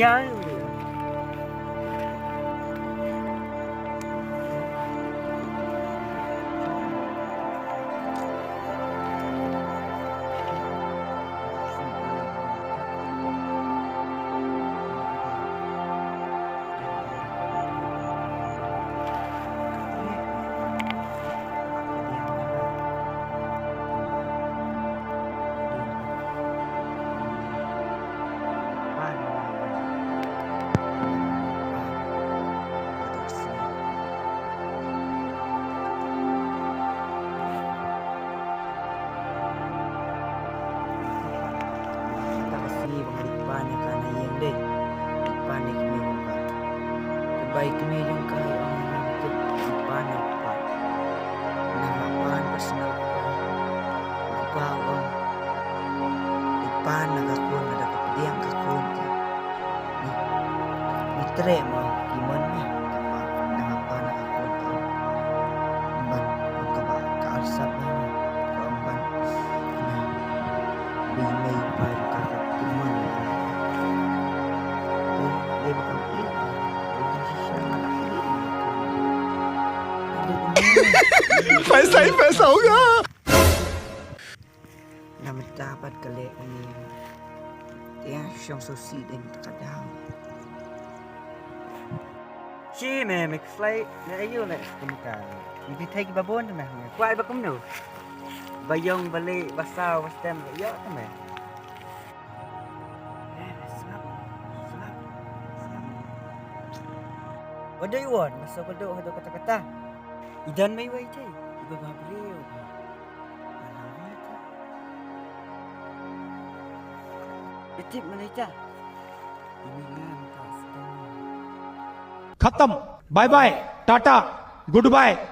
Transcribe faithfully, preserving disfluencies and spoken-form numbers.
Ya. Ta ka sngi ba nga dei pan ïa ka na ïing dei. Dei pan ïa kmie jong ka. Ka bai kmie jong ka ïa ong ïa nga, dei pan ïa ka. Na nga pan ka sngewbha. Ka ba ong, dei pan ïa ka khun, lada ka pdiang ka khun te, ngi treh mo ki mon ngi. Ka ba na nga pan ïa ka khun ka ong, ban ka ba ka arsap ngi, ka ong ban na bi mei bai ka ka ki mon ngi. Dei, dei ba ka mei. Dei shisha nga la mei. Dei ba mei. Paisa hi paisa hoga. Na mynta pat ka leh kane. Te shong sngewsih dei mynta ka daw. Shi me, me kslai, me ayu le kumta. Ngi thei kiba bun te me. Kwah ba kumno? Ba ïong ba leh ba saw ba stem ïoh te me. Eh, sngap, sngap, sngap. Ba dei wan, masa ba dei haduh kata kata. I don mei wei te, iba ba briew. Ïa tip ma lei ta. Ini ngan ta stone. खत्म, bye bye, tata, good bye.